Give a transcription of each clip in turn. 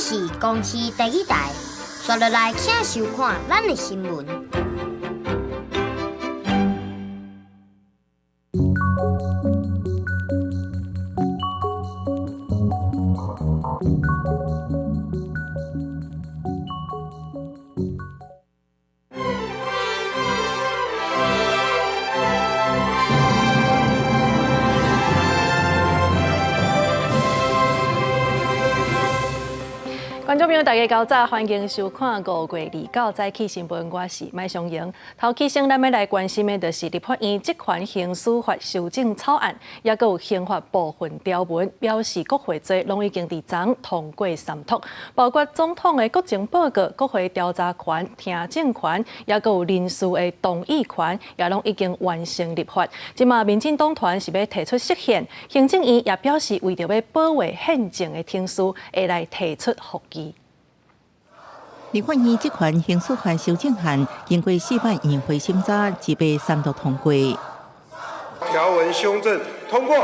是公視第一台，紲落來請收看咱的新聞。觀眾朋友，大家較早，歡迎收看5月29早起新聞，我是麥尚瑩。頭起先，咱欲來關心的就是立法院職權行使法修正草案，抑閣有刑法部分條文，表示國會罪攏已經佇昨通過三讀，包括總統的國情報告、國會調查權、聽證權，抑閣有人事的動議權，也攏已經完成立法。這馬民進黨團是欲提出釋憲，行政院也表示為著欲保衛憲政的程序，會來提出覆議。立法院職權行使法修正案經過四擺院會審查，二八三讀通過。條文修正通過。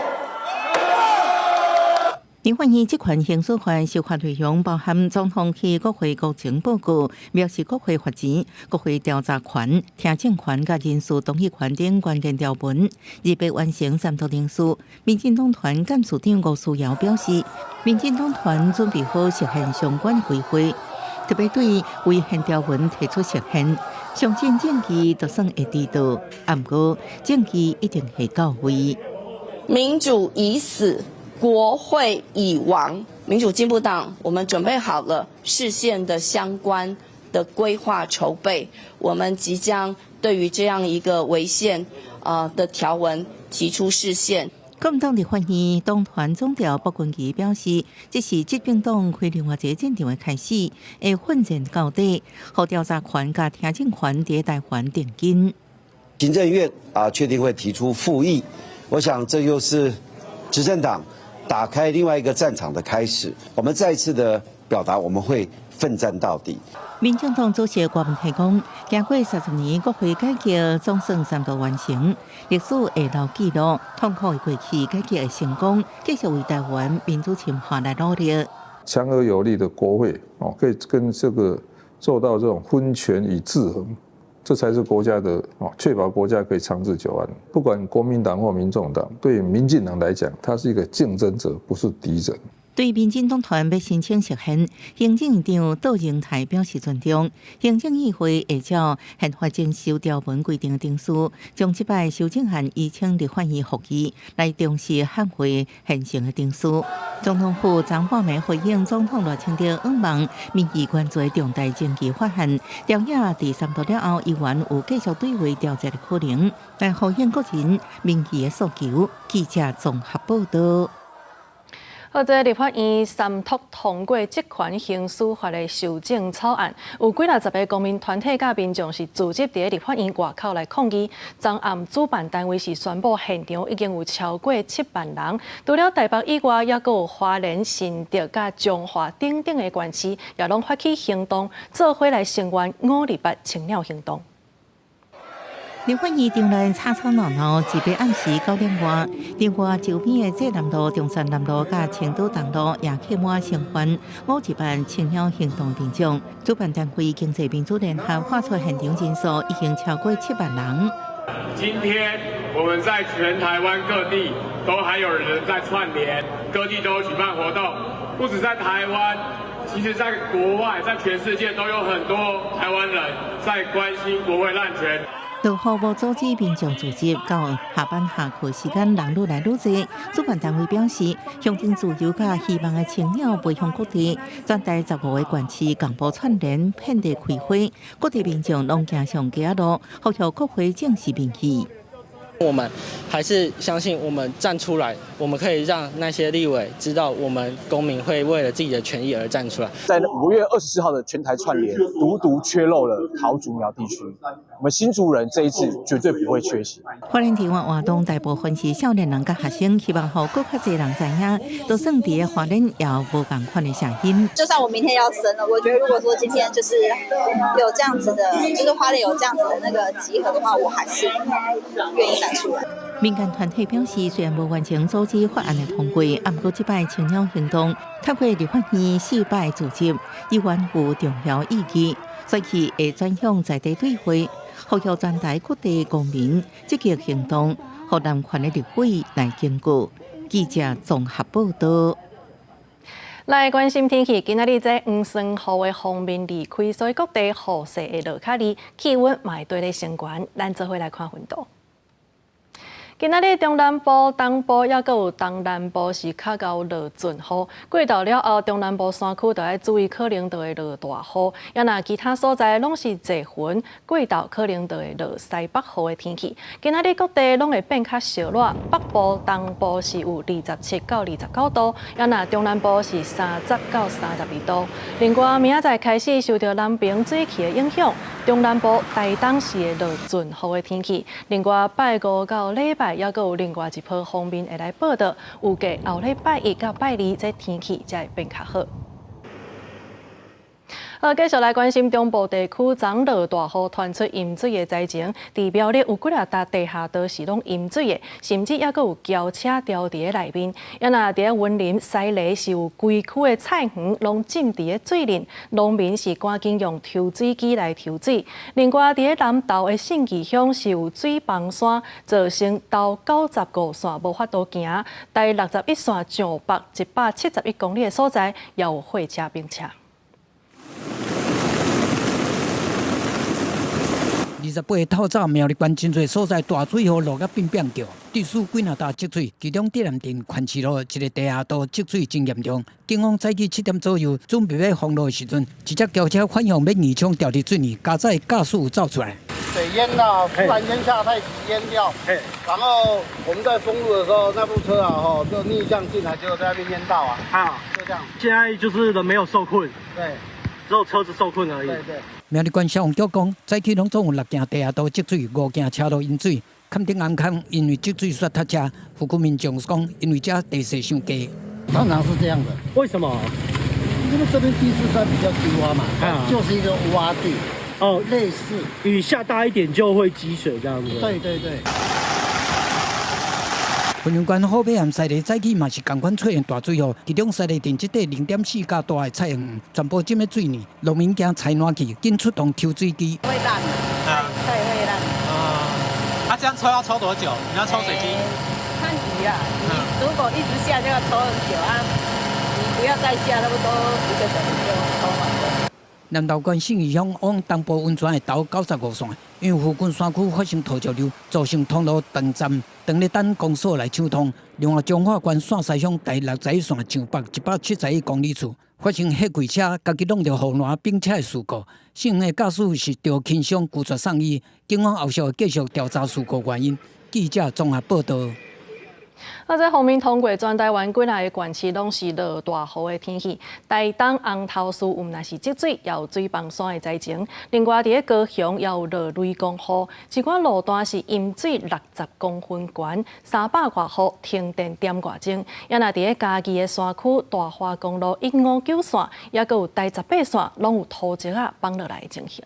立法院職權行使法修法內容包含總統去國會國情報告、藐視國會罰錢、國會調查權、聽證權佮人事動議權等關鍵條文。二八完成三讀程序。民進黨團幹事長吳思瑤表示，民進黨團準備好實現相關規劃。特別對違憲條文提出釋憲，相信證據就算會遲到，毋過證據一定會到位。民主已死，國會已亡。民主進步黨，我們準備好了釋憲的相關的規劃籌備，我們即將對於這樣一個違憲的條文提出釋憲。國民黨立法院黨團總召傅崑萁表示，這是執政黨開另外一個戰場的開始，會奮戰到底，予調查權佮聽證權佇台灣定根。行政院啊，確定會提出覆議，我想這又是執政黨打開另外一個戰場的開始。我們再次的表達，我們會奮戰到底。民眾黨主席郭文泰講，經過30年國會改革，總算三讀完成，歷史會留記錄，痛苦的過去改革的成功，繼續為台灣民主深化來努力。強而有力的國會哦，可以跟這個做到這種分權與制衡，這才是國家的哦，確保國家可以長治久安。不管國民黨或民眾黨，對民進黨來講，它是一個競爭者，不是敵人。對民進黨團欲申請釋憲，行政院長杜榮泰表示尊重。行政院會會照憲法增修條文規定的程序，將這擺修正案移請立法院覆議，來重視捍衛憲政的程序。總統府昨半暝回應總統賴清德向望民意關注的重大證據法案，朝野佇三讀了後，依然有繼續對話調節的可能，來呼應國人民意的訴求。記者綜合報道。好，這立法院三讀通過職權行使法的修正草案，有幾若十个公民團體佮民眾是聚集佇立法院外口來抗議。昨暗主辦單位是宣布現場已經有超過7萬人，除了台北以外，猶閣有花蓮、新竹佮彰化等等的縣市，也攏發起行動，做伙來聲援528青鳥行動。立法院場內吵吵鬧鬧，二八暗時9點外，另外周邊的濟南路、中山南路佮青島東路也客滿聲援528青鳥行動民眾。主辦單位經濟民主聯合喊出現場人數已經超過7萬人。今天我們在全台灣各地都還有人在串聯，各地都有舉辦活動，不止在台灣，其實在國外，在全世界都有很多台灣人在關心國會濫權。到服務組織民眾組織到下班下課時間人愈來愈濟。主辦單位表示，象徵自由佮希望的青鳥飛向各地，全台15個縣市共步串聯，遍地開花，各地民眾攏行上街仔路，呼籲國會正視民意。我們還是相信，我們站出來，我們可以讓那些立委知道，我們公民會為了自己的權益而站出來。在5月24號的全台串聯，獨獨缺漏了桃竹苗地區。我們新竹人這一次絕對不會缺席。花蓮地方活動大部分是少年人佮學生，希望予閣較濟人知影，就算佇花蓮也有無仝款的聲音。就算我明天要生了，我覺得如果說今天就是有這樣子的，就是花蓮有這樣子的那個集合的話，我還是願意。站出來。民間團體表示，雖然無完成阻止法案的通過，啊，毋過這擺青鳥行動透過立法院四擺組織，依然有重要意義，所以會轉向在地對話，呼籲全台各地公民積極行動，予南權的立委來警告。記者綜合報道。來關心天氣，今仔日這黃酸雨的鋒面離開，所以各地雨勢會落較厲，氣溫嘛會綴咧升懸。咱做伙來看溫度。今仔日中南部、東部抑閣有東南部是較𠢕落陣雨，過晝了後，中南部山區就愛注意，可能就會落大雨。抑若其他所在攏是濟雲，過晝可能就會落西北雨的天氣。今仔日各地攏會變較燒熱，北部、東部是有27到29度，抑若中南部是30到32度。另外，明仔載開始受著南爿水汽的影響，中南部、台東是會落陣雨的天氣。另外，拜五到禮拜抑閣有另外一波鋒面會來報到，預計後禮拜一到拜二，這天氣才會變較好。好，繼續來關心中部地區昨落大雨，傳出淹水的災情。佇苗栗有幾若搭地下道是攏淹水的，甚至抑閣有轎車牢佇咧內面。抑若佇咧雲林西螺是有規區的菜園攏浸佇咧水裡，農民是趕緊用抽水機來抽水。另外佇咧南投的信義鄉是有水崩山，造成桃95線無法度行，台61線上北171公里的所在，也有貨車冰車。 28日透早，苗栗縣真濟所在大水雨落甲變變叫，地勢幾若搭積水，其中竹南鎮環市路一个地下道積水真嚴重。警方早起7點左右準備欲封路的時陣，一隻轎車反向欲逆衝掉佇水裡，佳哉駕駛有走出來。水淹了，突然間下太急淹掉，然後我們在封路的時候，那部車啊，吼就逆向進來，結果在那邊淹到啊，啊，就這樣。現在就是人沒有受困，對，只有車子受困而已。對對。苗栗縣消防局講，早起攏總有六件地下道積水，五件車路淹水。崁頂頷坑因為積水煞塞車，附近民眾講，因為這地勢傷低。通常是這樣的。為什麼？因為這邊地勢算比較低窪嘛，就是一個窪地。哦，類似。雨下大一點就會積水這樣子。對對對。雲林縣虎尾和西螺早起嘛是仝款出現大水雨，其中西螺鎮這塊0.4甲大的菜園，全部浸咧水裡，農民驚菜爛去，緊出動抽水機。會爛，菜會爛。啊，這樣抽要抽多久？你要抽水機？看雨啊，你如果一直下就要抽很久啊，你不要再下，差不多一個小時就抽完了。南投縣信義鄉往東部溫泉的頭95線，因為附近山區發生土石流，造成通路斷站，當咧等公所來搶通。另外，彰化縣線西鄉台61線上北171公里處發生貨櫃車家己挵著護欄並車的事故，涉案的駕駛是著輕傷，拒絕送醫。警方後續會繼續調查事故原因。記者綜合報道。啊，這鋒面通過全台灣幾若个縣市攏是落大雨的天氣。台東紅頭嶼毋但是積水，也有水崩山的災情。另外，佇咧高雄也有落雷公雨，一寡路段是淹水60公分懸，300外戶停電點外鐘。抑若佇咧嘉義的山區大華公路159線，抑閣有台18線，攏有土石仔崩落來的情形。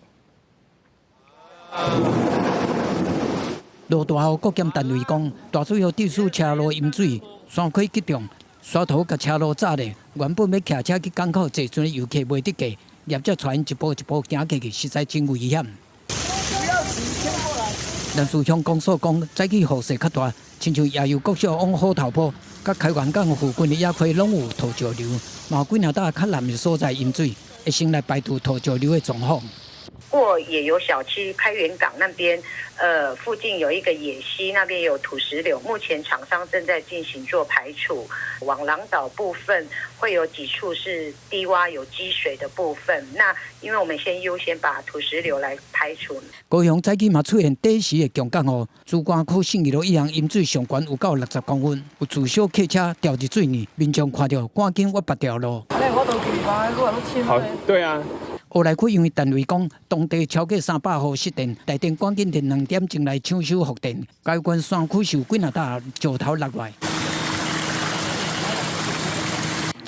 落大雨，國檢單位講，大水雨致使車路淹水，山溪激漲，沙土共車路炸裂。原本欲騎車去港口坐船的遊客袂得過，業者帶𪜶一步一步行過去，實在真危險。南勢鄉公所講，早起雨勢較大，親像野游國小往虎頭埔，佮開元港附近的野溪攏有土石流，嘛有幾若搭較南的所在淹水，會先來排除土石流的狀況。過野游小區開元港那邊，附近有一個野溪，那邊有土石流，目前廠商正在進行做排除。往朗島部分會有幾處是低窪有積水的部分，那因為我們先優先把土石流來排除。高雄早起嘛出現短時的強降雨，梓官區信義路一巷淹水上懸有到60公分，有自小客車掉入水裡，民眾看著趕緊挖別條路。好，對啊。烏來區因為單位講，當地超過300戶失電，台電趕緊佇2點鐘來搶修復電。該縣山區是有幾若搭石頭落來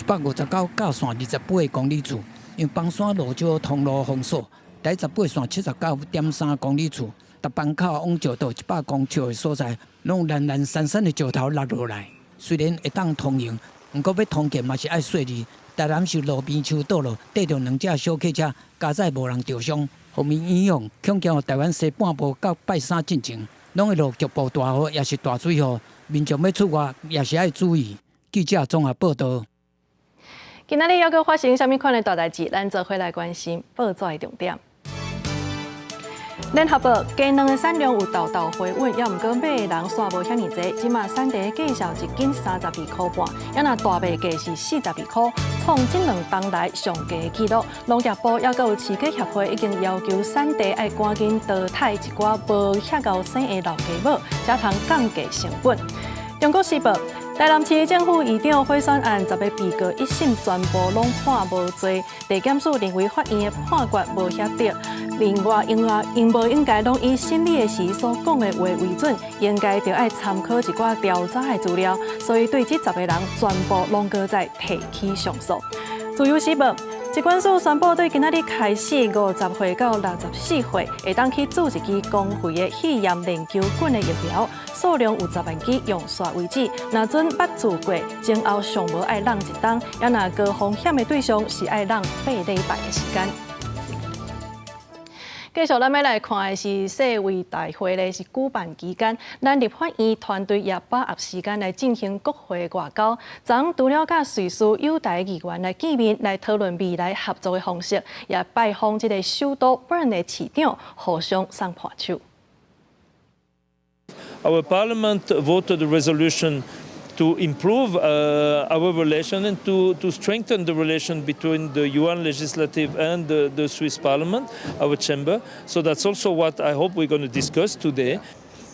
，159甲線28公里處，因崩山落石通路封鎖，台18線79.3公里處，逐班口往石道100公尺的所在，攏有零零散散的石頭落落來。雖然會當通行，毋過欲通過嘛是愛細膩。台南市路邊樹倒落，綴著兩隻小客車，加載無人著傷，鋒面影響，恐驚台灣西半部到拜三進前，攏會落局部大雨，抑是大水雨，民眾欲出外也是愛注意。記者綜合報道。今仔日猶閣發生啥物款的大代誌？咱做伙來關心報紙的重點。聯合報，雞卵的產量有沓沓回穩，猶毋過買的人煞無遐爾濟。這馬產地價數一斤32塊半，猶若大麥價是42塊，創這兩冬來上低的紀錄。農業部猶閣有飼雞協會已經要求產地愛趕緊淘汰一寡無遐𠢕生的老雞母，才通降低成本。中國時報，台南市政府議長賄選案，10個被告一審全部攏判無罪，地檢署認為法院的判決無遐對。另外，應應無應該攏以審理的時所講的話為準，應該著愛參考一寡調查的資料，所以對這十個人全部攏閣再提起上訴。自由時報，疾管署宣布，對今仔日開始50歲到64歲，會當去注一支公費的肺炎鏈球菌的疫苗，數量有10萬支，用煞為止。若準捌注過，前後上無愛攏一冬，猶若高風險的對象是愛攏8禮拜的時間。繼續，咱欲來看的是世衛大會咧，是舉辦期間，咱立法院團隊也把握時間來進行國會外交。昨昏除了佮瑞士友台議員來見面，來討論未來合作的方式，也拜訪這个首都伯恩的市長，互相送伴手。 Our parliament voted a resolution to improve our relation and to strengthen the relation between the Yuan legislative and the Swiss parliament, our chamber. So that's also what I hope we're going to discuss today.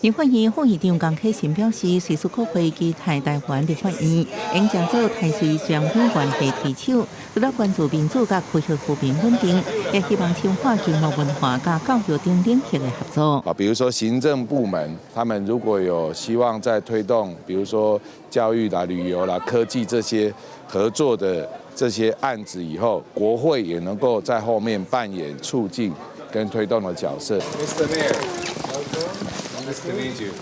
立法院副院長江啟臣表示，瑞士國會期待台灣立法院應將做台瑞雙邊關係推手，除了關注民主佮區域和平穩定，也希望深化經貿文化佮教育等領域的合作。啊，比如說行政部門，他們如果有希望在推動，比如說教育啦、旅遊啦、科技這些合作的這些案子以後，國會也能夠在後面扮演促進跟推動的角色。 Mr. Mayor, nice to meet you.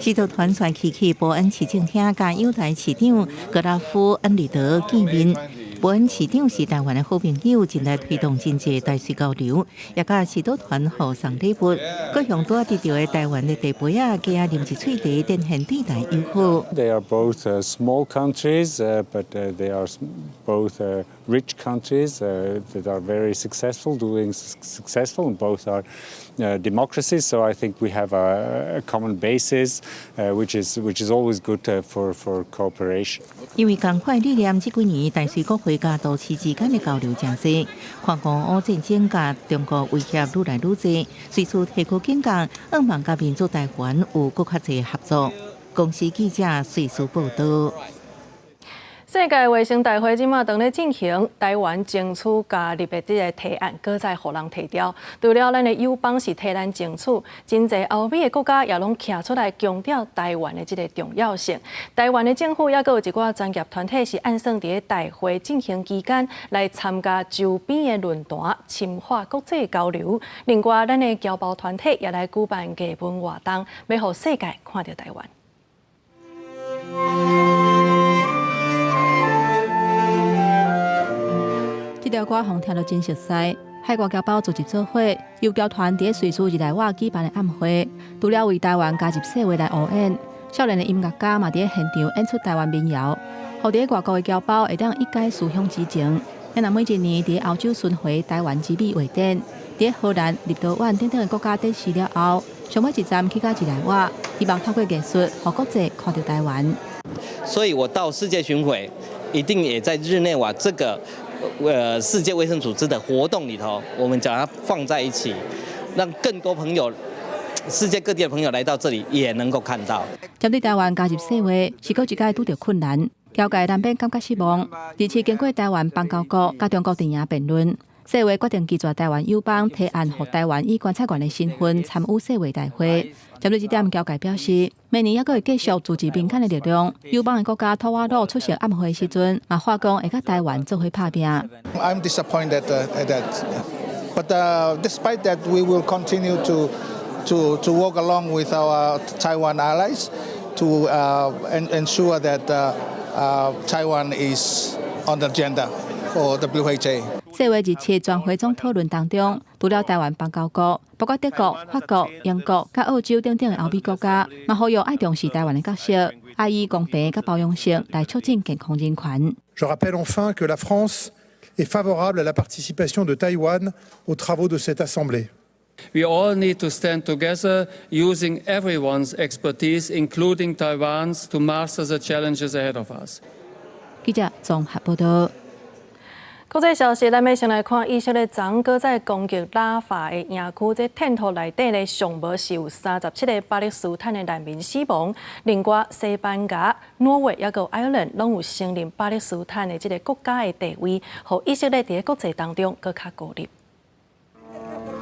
使徒團率去去波恩市政廳，佮友台市長格拉夫恩里德見面。波恩市長是台灣的好朋友，正在推動真濟台瑞交流，也佮使徒團互送禮物。閣向拄仔得著的台灣的茶杯仔，加啉一喙茶，展現對台友好。 They are both small countries, but they are both rich countries that are very successful, doing successful, and both are democracies. So I think we have a common basis, which is always good for cooperation. 因為仝款理念，這幾年台瑞國會佮都市之間的交流誠濟。看俄烏戰爭佮中國威脅愈來愈濟，瑞士提高警覺，向望佮民主台灣有閣較濟合作。公視記者瑞士報道。世界衛生大會這馬當咧進行，台灣爭取加入的這个提案，閣再予人提掉。除了咱的友邦是替咱爭取，真濟歐美的國家也攏徛出來強調台灣的這个重要性。台灣的政府猶閣有一寡專業團體是按算佇大會進行期間來參加周邊的論壇，深化國際交流。另外，咱的僑胞團體也來舉辦藝文活動，欲予世界看著台灣。這條歌予聽著真熟似，海外僑胞組織做伙，友僑團佇瑞士日內瓦舉辦的暗會，除了為台灣加入世衛來応援，少年的音樂家嘛佇現場演出台灣民謠，予佇外國的僑胞會當一解思鄉之情。咱若每一年佇歐洲巡迴台灣之美畫展，佇荷蘭、立陶宛等等的國家展示了後，上尾一站去到日內瓦，希望透過藝術，予國際看著台灣。所以我到世界巡迴，一定也在日內瓦這個世界衛生組織的活動裡頭，我們將它放在一起，讓更多朋友、世界各地的朋友來到這裡，也能夠看到。針對台灣加入世衛，是閣一擺拄著困難，僑界難免感覺失望。而且經過台灣邦交國佮中國陣營辯論，世衛決定拒絕台灣友邦提案，予台灣以觀察員的身份參與世衛大會。針對這點，僑界表示，明年猶閣會繼續組織民間的力量。友邦的國家吐瓦魯出席暗會時陣，嘛話講會佮台灣做伙拍拚。 I'm disappointed at that, but despite that, we will continue to to work along with our Taiwan allies to ensure that Taiwan is on the agenda for WHA. 世衛日七全會總討論當中，除了台灣邦交國，包括德國、法國、英國、佮澳洲等等的歐美國家，嘛呼籲愛重視台灣的角色，愛以公平佮包容性來促進健康人權。 Je rappelle enfin que la France est favorable à la participation de Taïwan aux travaux de cette assemblée. We all need to stand together using everyone's expertise, including Taiwan's, to master the challenges ahead of us. 記者綜合報道。國際消息，咱欲先來看以色列昨閣再攻擊拉法的營區，這戰塗內底咧，上無是有37個巴勒斯坦的難民死亡。另外，西班牙、挪威抑閣有愛爾蘭攏有承認巴勒斯坦的這个國家的地位，予以色列佇國際當中閣較孤立。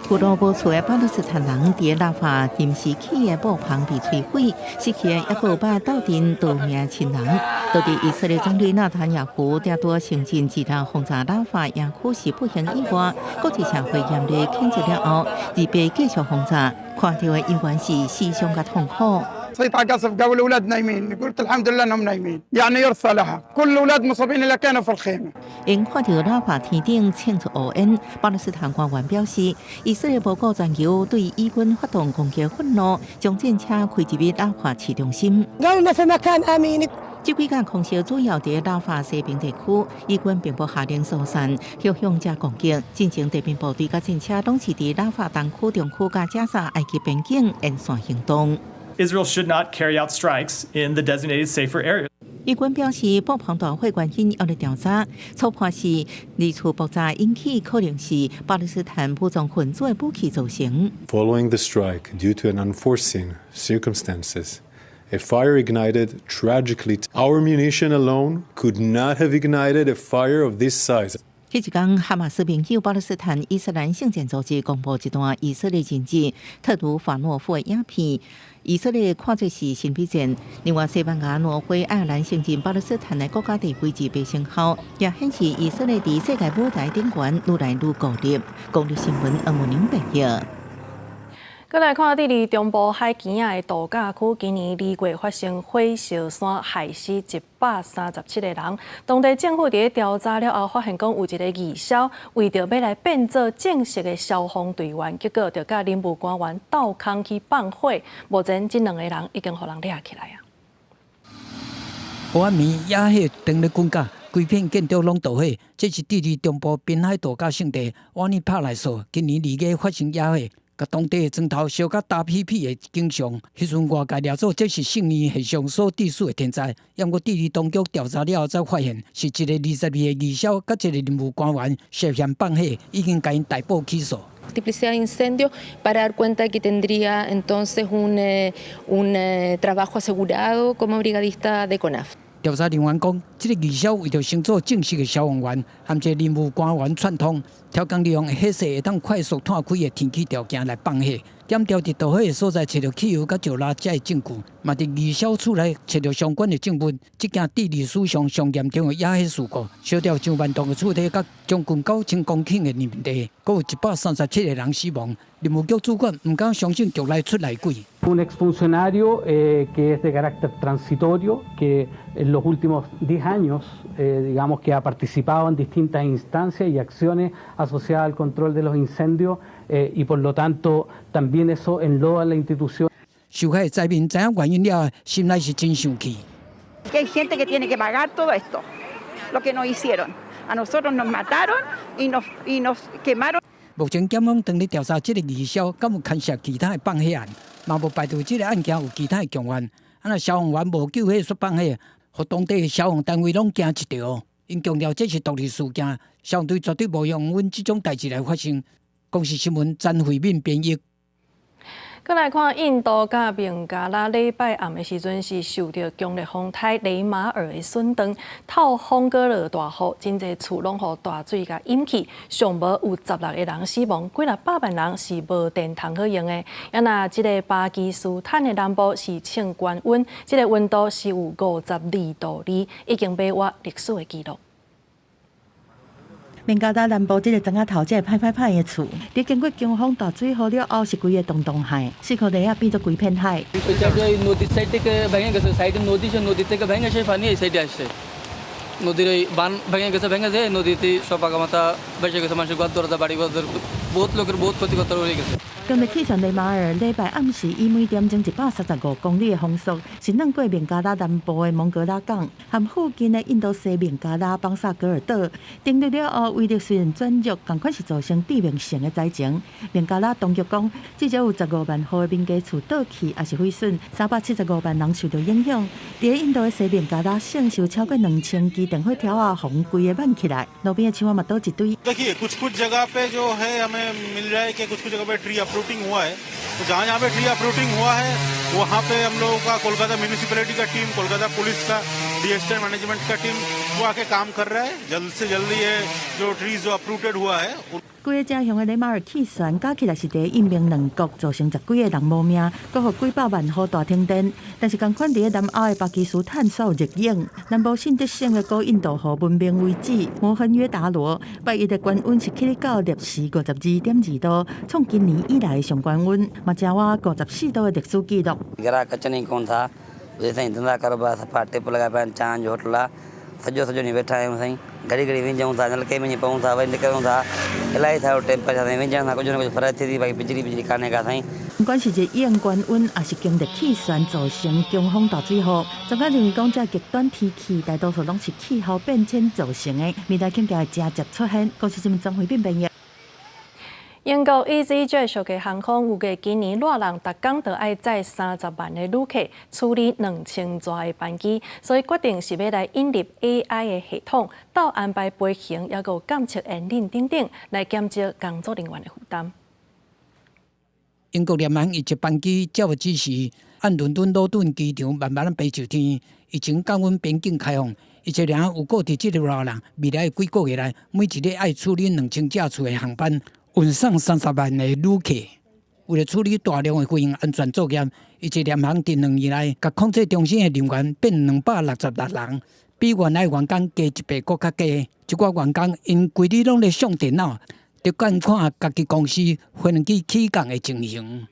有路無厝的巴勒斯坦人佇拉法臨時起的布棚被摧毀，失去的抑閣有捌鬥陣逃命親人。到底以色列總理納坦雅胡拄承認自動轟炸拉法營區是不幸意外，國際社會嚴厲譴責了後，預備繼續轟炸，看著的猶原是死傷佮痛苦。 صحيت على قصف قالوا الاولاد نايمين، قلت الحمد لله انهم نايمين، يعني يرثى لها كل الاولاد مصابين اللي كانوا في الخيمه. 𪜶看著拉法天頂衝出烏煙，巴勒斯坦官員表示，以色列無顧全球對以軍發動攻擊憤怒，將戰車開入去拉法市中心。這幾架空襲主要佇拉法西邊地區，以軍並無下令疏散，予向者攻擊。進前地面部隊佮戰車攏是佇拉法東區、中區佮加沙埃及邊境沿線行動。 Israel should not carry out strikes in the designated safer area. 以軍表示，布棚大火原因猶咧調查，初判是二次爆炸引起，可能是巴勒斯坦武裝分子的武器造成。 Following the strike, due to an unforeseen circumstances, a fire ignited tragically. Our munition alone could not have ignited a fire of this size. 這一工，哈馬斯盟友巴勒斯坦伊斯蘭聖戰組織公布一段以色列人質特魯法諾夫的影片，以色列看作是心理戰。另外，西班牙、挪威、愛爾蘭承認巴勒斯坦的國家地位自生效，也顯示以色列佇世界舞台頂懸愈來愈孤立。公視新聞黃文玲報道。閣來看，智利中部海墘仔的度假區，今年2月發生火燒山，害死137個人。當地政府佇咧調查了後，發現講有一個義消為著欲來變做正式的消防隊員，結果就佮林務官員鬥空去放火。目前這兩个人已經予人掠起來啊！烏暗暝野火當咧滾甲，規片建築攏著火。這是智利中部濱海度假勝地瓦尼帕萊索今年2月發生野火。共當地的磚頭燒甲焦披披的景象，彼陣外界掠做這是聖嬰現象所致死的天災。毋過智利當局調查了後，才發現是一个22歲義消佮一個林務官員涉嫌放火，已經共𪜶逮捕起訴。 Multiplicidad de incendios para dar cuenta que tendría entonces un trabajo asegurado como brigadista de CONAF。調查人員講，這个義消為著升做正式的消防員，和一个林務官員串通，刁工利用火勢會當快速湠開的天氣條件來放火。檢調佇著火的所在揣著汽油佮石蠟這的證據，嘛佇義消厝內揣著相關的證物。這件智利史上上嚴重的野火事故，燒掉上萬棟的厝體，佮將近9000公頃的林地，閣有137個人死亡。林務局主管毋敢相信局內出內鬼。 Un exfuncionario que es de carácter transitorio, que en los últimos 10 años, digamos que ha participado en distintas instancias y acciones asociadas al control de los incendios y por lo tanto también eso enloda la institución。受害災民知影原因了，心內是真生氣。 Que hay gente que tiene que pagar todo esto, lo que nos hicieron. A nosotros nos mataron y nos quemaron. 目前檢方正咧調查這个義消，敢有牽涉其他的放火案，嘛無排除這个案件有其他的共犯。啊，若消防員無救火煞放火，予當地的消防單位攏驚一條。𪜶強調這是獨立事件，消防隊絕對無容忍這種代誌來發生。公視新聞詹慧敏編譯。閣來看印度佮孟加拉禮拜暗的時陣是受著強烈風颱雷馬爾的損斷，透風閣落大雨，真濟厝攏予大水共淹去，上無有16個人死亡，幾若百萬人是無電通好用的。啊若這个巴基斯坦的南部是衝懸溫，這个溫度是有52度2，已經欲越歷史的紀錄。孟加拉南部這个磚仔頭，這个歹歹歹的厝，佇經過強風大水雨了後，是規个洞洞海，四箍地仔變做規片海。নদীর সাইড থেকে ভেঙে গেছে সাইডে নদী সে নদী থেকে ভেঙে সেই পানি এই সাইডে আসছে নদীর ওই বান ভেঙে গেছে ভেঙে যায় নদীতে সব আগামাথা ভেসে গেছে মানুষের ঘর দরজা বাড়ি ঘর বহুত লোকের বহুত ক্ষতি করতে হয়ে গেছে। 強烈氣旋雷馬爾禮拜暗時以每點鐘135公里的風速，是鑽過孟加拉南部的蒙格拉港和附近的印度西孟加拉邦薩格爾島。登陸了後，威力雖然轉弱，仝款是造成致命性的災情。孟加拉當局講，至少有15萬戶的民家厝倒去，抑是毀損，375萬人受著影響。佇印度的西孟加拉省，有超過2000支電火柱仔，予規个挽起來，路邊的樹仔嘛倒一堆。 देखिए कुछ कुछ जगह पे जो है हमें मिल रहा है कि कुछ कुछ जगह पे ट्री अपरूटिंग हुआ है तो जहाँ जहाँ पे ट्री अपरूटिंग हुआ है वहाँ पे हम लोगों का कोलकाता म्यूनिसिपैलिटी का टीम, कोलकाता पुलिस का, डिजास्टर मैनेजमेंट का टीम वो आके काम कर रहा है। जल्द से जल्दी ये जो ट्रीज जो अपरूटेड हुआ है 規个真強的雷馬爾氣旋加起來是佇印孟兩國造成十幾个人無命，閣予幾百萬戶大停電。但是仝款佇咧南歐的巴基斯坦煞有熱影，南部信德省的古印度河文明遺址摩亨約達羅，拜一的高溫是起到攝氏52.2度，創今年以來上懸溫，嘛成倚54度的歷史紀錄。 گراهڪ اچن ئي ڪونه ٿا سائين ڌنڌا ڪاروبار صفا ٺپ لڳا پيا آهن چانهه جو هوٽل آهي سڄو سڄو ڏينهن ويٺا آهيون سائين گهڙي گهڙي وهنجون ٿا نلڪي ۾ پئون ٿا وري نڪرون ٿا الاهي سارو ٽيمپريچر سائين وهنجڻ سان ڪجهه نه ڪجهه فرق ٿئي ٿي باقي بجلي بجلي ڪانهي ڪا سائين. 不管是熱影高溫，抑是強烈氣旋造成強風大水雨，專家認為講，這極端天氣大多數攏是氣候變遷造成的，未來更加會誠濟出現。公視新聞張惠斌編譯。英國 EasyJet 屬嘅航空預計今年熱人逐工都愛載30萬个旅客，處理2000座的班機，所以決定是欲來引入 AI 的系統，鬥安排飛行，抑閣有監測煙癮等等，來減少工作人員的負擔。英國廉航一隻班機接獲指示，按倫敦魯頓機場慢慢爬上天，疫情降溫邊境開放，一個人有顧佇這个熱人，未來幾個月內，每一日愛處理2000架次的航班。運送30萬个旅客，為了處理大量的飛行安全作業，伊這廉航佇2年內，共控制中心的人員變266人，比原來員工加一倍閣較低。這寡員工𪜶規日攏咧上電腦，佇觀看家己公司飛機起降的情形。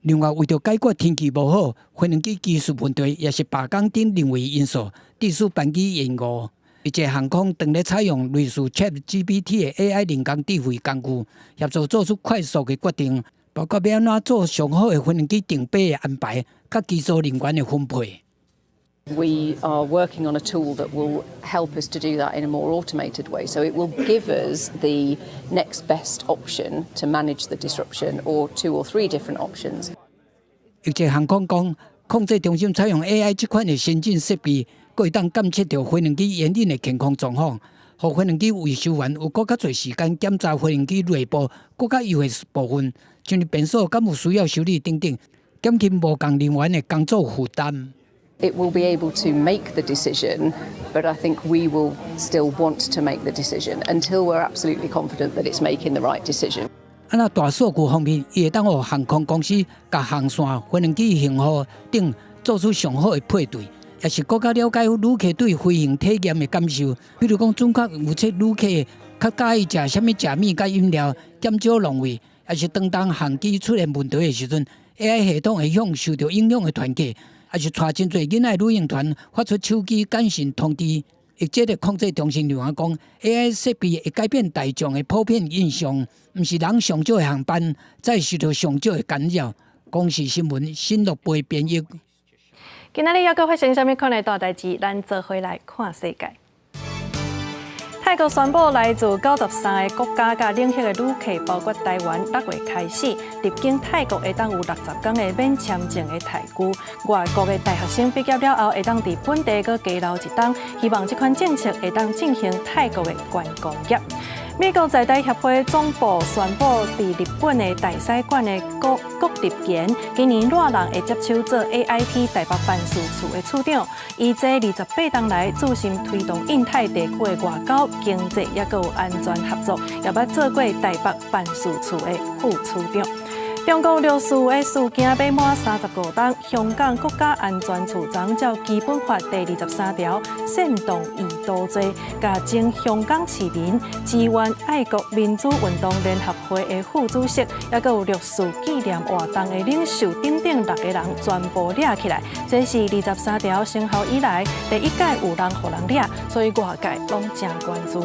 另外，為著解決天氣無好、飛機技術問題，抑是罷工等人為因素，致使班機延誤。一個航空當咧採用類似 ChatGPT 的 AI 人工智慧工具，協助做出快速的決定，包括欲按怎做上好的飛機定飛的安排，佮機組人員的分配。 We are working on a tool that will help us to do that in a more automated way. So it will give us the next best option to manage the disruption, or two or three different options. 一個航空講，控制中心採用 AI 這款的先進設備，閣會當監測著飛行機煙癮的健康狀況，予飛行機維修員有閣較濟時間檢查飛行機內部閣較優的部分，像是變速敢有需要修理等等，減輕無仝人員的工作負擔。 It will be able to make the decision, but I think we will still want to make the decision until we're absolutely confident that it's making the right decision. 啊，若大數據方面，伊會當予航空公司共航線、飛行機型號等做出上好的配對，抑是閣較了解旅客對飛行體驗的感受，比如講準確預測旅客較佮意食啥物食物佮飲料，減少浪費，抑是當當航機出現問題的時陣，AI 系統會向受著影響的團客，抑是帶真濟囡仔旅行團發出手機簡訊通知。或這个控制中心人員講，AI 設備會改變大眾的普遍印象，毋是人上少的航班，才會受著上少的干擾。公視新聞新樂貝編譯。今仔日猶閣發生啥物款的大代誌？咱做伙來看世界。泰國宣布來自93個國家佮領域的旅客，包括台灣，6月開始入境泰國會當有60工的免簽證的待遇。外國的大學生畢業了後，會當佇本地閣加留一冬，希望這款政策會當振興泰國的觀光業。美國在台協會總部宣布，佇日本的大使館的郭郭立賢，今年熱人會接手做 AIT 台北辦事處的處長。伊這28冬來，注心推動印太地區的外交、經濟抑閣有安全合作，也捌做過台北辦事處的副處長。中國六四的事件欲滿35冬，香港國家安全處昨照基本法第23條煽動意圖罪，共前香港市民支援愛國民主運動聯合會的副主席，抑閣有六四紀念活動的領袖等等六個人全部掠起來。這是二十三條生效以來第一擺有人予人掠，所以外界攏誠關注。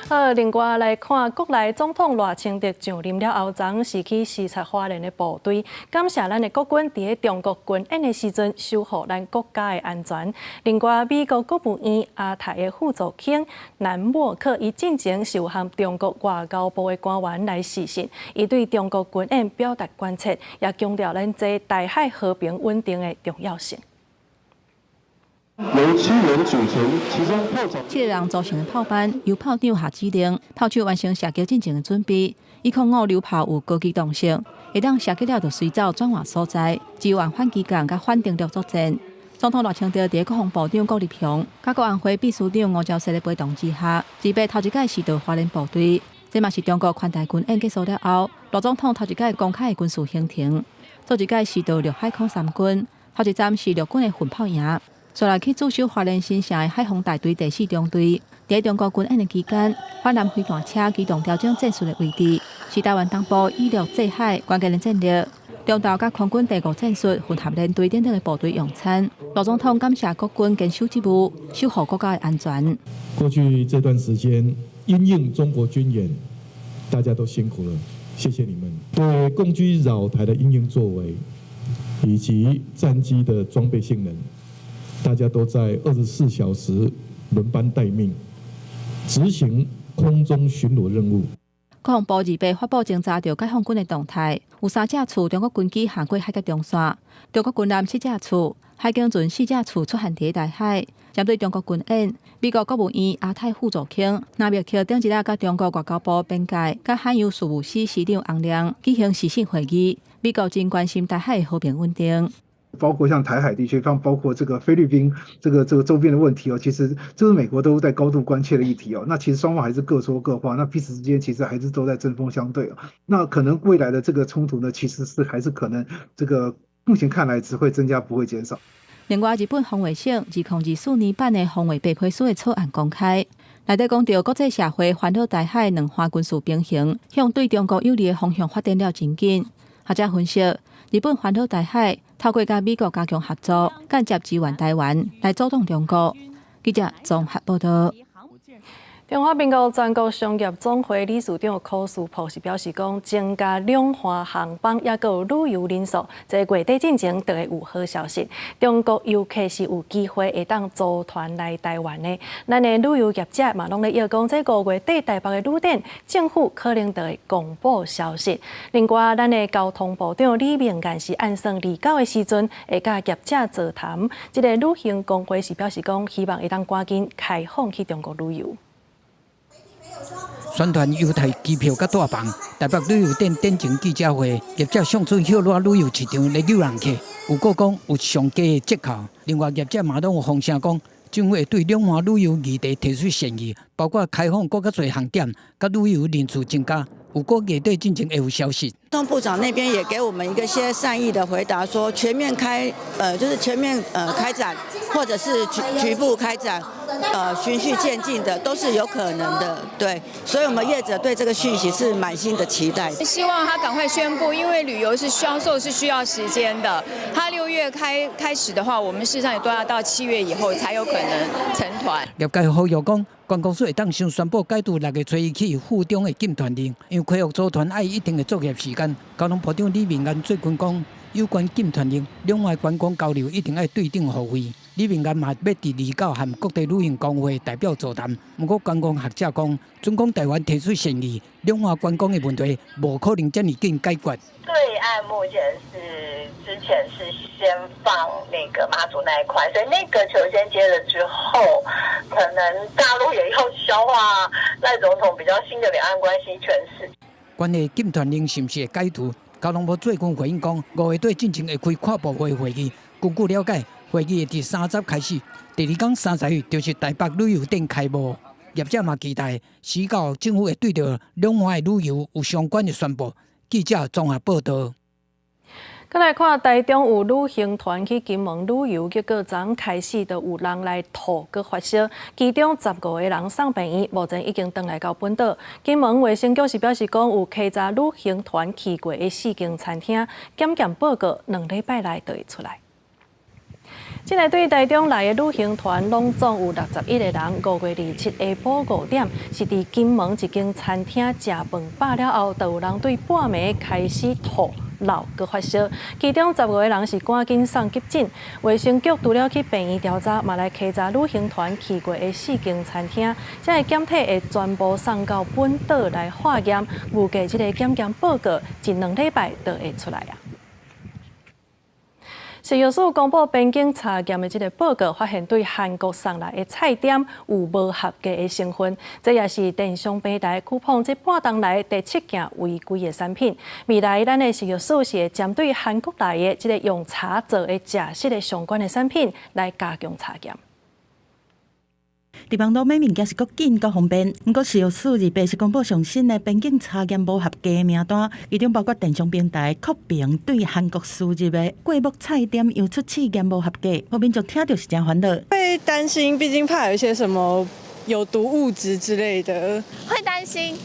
好，另外來看，國內總統賴清德上任了後，昨是去視察花蓮的部隊，感謝咱的國軍佇咧中國軍演的時陣守護咱國家的安全。另外，美國國務院亞太的副助卿南莫克伊進前是有和中國外交部的官員來視訊，伊對中國軍演表達關切，也強調咱這台海和平穩定的重要性。由七人組成，其中炮長七個人組成的炮班，由炮長下指令，炮手完成射擊進前的準備。一空五榴炮有高機動性，會當射擊了就隨走轉換所在，支援反機艦佮反登陸作戰。總統賴清德佇國防部長郭立雄、佮國安會秘書長吳釗燮的陪同之下，28頭一擺視導花蓮部隊。這嘛是中國環台軍演結束了後，賴總統頭一擺公開的軍事行程。做一擺視導陸海空三軍，頭一站是陸軍的訓炮營。紲來去駐守花蓮新城的海防大隊第四中隊，佇中國軍演的期間，反艦飛彈車機動調整戰術的位置，是台灣東部以陸制海關鍵的戰略。中晝佮空軍第五戰術混合連隊等等的部隊用餐。賴總統感謝國軍堅守職務，守護國家的安全。過去這段時間，因應中國軍演，大家都辛苦了，謝謝你們。對共軍擾台的因應作為，以及戰機的裝備性能。大家都在24小時輪班待命，執行空中巡邏任務。國防部28發布偵查著解放軍的動態，有三架次中國軍機橫過海峽中線，中國軍艦七架次、海警船四架次出現佇台海。針對中國軍演，美國國務院亞太副助卿納麥克頂一日佮中國外交部邊界佮海洋事務司司長洪亮舉行視訊會議。美國真關心台海的和平穩定。包括像台海地區，包括這個菲律賓這個周邊的問題哦，其實這是美國都在高度關切的議題哦。那其實雙方還是各說各話，那彼此之間其實還是都在針鋒相對哦。那可能未來的這個衝突呢，其實是還是可能這個目前看來只會增加不會減少。另外，日本防衛省2024年版的防衛白皮書的草案公開，內底講著國際社會環繞台海兩岸軍事平衡，向對中國有利的方向發展了真緊。學者分析，日本環繞台海，透過佮美國加強合作，間接支援台灣來阻擋中國。記者綜合報道。中華民國全國商業總會理事長柯書博是表示講，增加兩岸航班，抑閣有旅遊人數，這月底進前就會有好消息。中國遊客是有機會會當組團來台灣的。咱的旅遊業者嘛攏咧臆講，這五月底台北的旅展，政府可能就會公布消息。另外，咱的交通部長李明彥是按算29的時陣會佮業者座談。這个旅行公會是表示講，希望會當趕緊開放去中國旅遊。宣傳優待機票佮住房，台北旅遊展展前記者會，業者上出歇熱旅遊市場咧誘人客，有閣講有上低的折扣。另外業者嘛攏有風聲講，政府會對兩岸旅遊議題提出善意，包括開放閣較濟航點，佮旅遊人數增加。有閣月底進前會有消息。交通部長那邊也給我們一個些善意的回答，說全面開，就是全面開展，或者是局部開展，循序漸進的，都是有可能的。對，所以我們業者對這個訊息是滿心的期待。希望他趕快宣布，因為旅遊是銷售是需要時間的。他6月開始的話，我們事實上也都要到7月以後才有可能成團。業界呼籲講，觀光署會當先宣布解除6月初一起赴中的禁團令，因為恢復組團愛一定的作業時間。交通部長李明彥最近講，有關禁團令，兩岸觀光交流一定愛對等互惠。李明彥嘛欲佇29和各地旅行公會代表座談。毋過觀光學者講，準講台灣提出善意，兩岸觀光的問題無可能遮爾緊解決。對岸目前是之前是先放那個馬祖那一塊，所以那個球先接了之後，可能大陸也要消化賴總統比較新的兩岸關係詮釋。關於禁團令是毋是會解除？交通部最近回應講，5月底進前會開跨部會會議。根據了解，會議會佇30開始，第二工30日就是台北旅遊展開幕。業者嘛期待，時到政府會對著兩岸的旅遊有相關的宣布。記者綜合報道。閣來看台中有旅行團去金門旅遊，結果昨昏開始就有人來吐閣發燒，其中15個人送病院，目前已經轉來到本島。金門衛生局是表示講，有稽查旅行團去過的四間餐廳，檢驗報告2禮拜內就會出來。這个對台中來的旅行團，攏總有61個人。5月27下晡5點，是佇金門一間餐廳食飯飽了後，就有人對半暝開始吐、漏閣發燒，其中15個人是趕緊送急診。衛生局除了去病院調查，嘛來稽查旅行團去過的四間餐廳，這个檢體會全部送到本島來化驗，預計這个檢驗報告一兩禮拜就會出來啊。食藥署公布邊境查驗的這个報告，發現對韓國送來的菜點有無合格的成分，這也是電商平台 Coupang 這半冬來第七件違規的產品。未來咱的食藥署是會針對韓國來的這个用茶做的食食的相關的產品來加強查驗。佇網路買物件是閣緊閣方便，毋過食藥署28是公布上新的邊境查驗無合格名單，其中包括電商平台酷評對韓國輸入的過木菜點又出試驗無合格，予民眾聽著是誠煩惱。會擔心，畢竟怕有一些什麼有毒物質之類的。會擔心，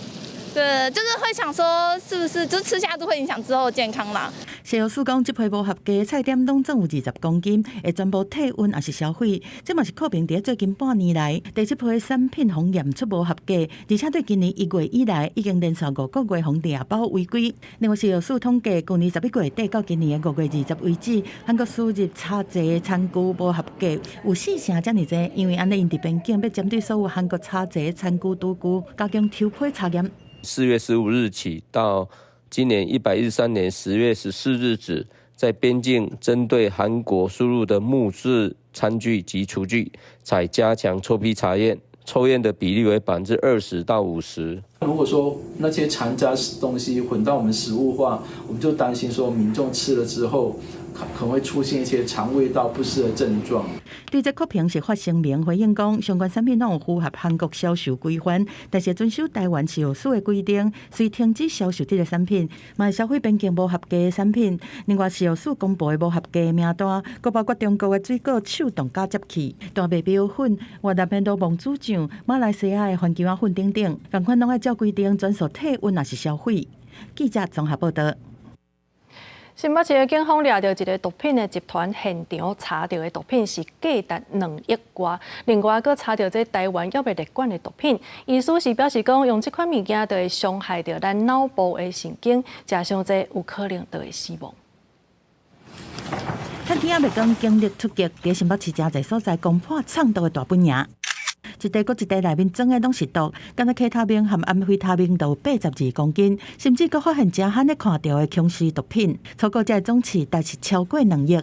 對，就是會想說，是不是就吃下都會影響之後健康啦？食藥署講，這批無合格菜點攏總有20公斤，會全部退運抑是銷毀。這嘛是酷評佇最近半年來第七批產品予驗出無合格，而且對今年1月以來已經連續5個月予掠包違規。另外，食藥署統計，舊年11月底到今年的5月20為止，韓國輸入茶製的餐具無合格有四成遮爾濟，因為按呢𪜶佇邊境欲針對所有韓國茶製餐具廚具加強抽批查驗。 4月15日起到今年113年10月14日止，在邊境針對韓國輸入的木質餐具及廚具，採加強抽批查驗，抽驗的比例為20%到50%。如果說那些殘渣東西混到我們食物話，我們就擔心說民眾吃了之後，可能會出現一些腸胃道不適的症狀。對這酷評是發聲明回應講，相關產品攏有符合韓國銷售規範，但是遵守台灣食藥署的規定，須停止銷售這个產品，嘛會銷毀邊境無合格的產品。另外，食藥署公布的無合格名單，閣包括中國的水果手動絞汁器、大麥標粉、越南的羅望子醬、馬來西亞的番薑仔粉等等，仝款攏愛照規定全數退運抑是銷毀。記者綜合報道。新北市的警方掠著一个毒品的集團，現場查著的毒品是價值2億外，另外閣查著這台灣猶未列管的毒品。醫師是表示講，用這款物件就會傷害著咱腦部的神經，食傷濟有可能就會死亡。趁天仔欲光，警力出擊，佇新北市誠濟所在攻破藏毒的大本營。一袋閣一袋內面裝的攏是毒，敢若 K 他命和安非他命都有82公斤，甚至閣發現誠罕咧看著的強勢毒品，初估這个總市值是超過2億。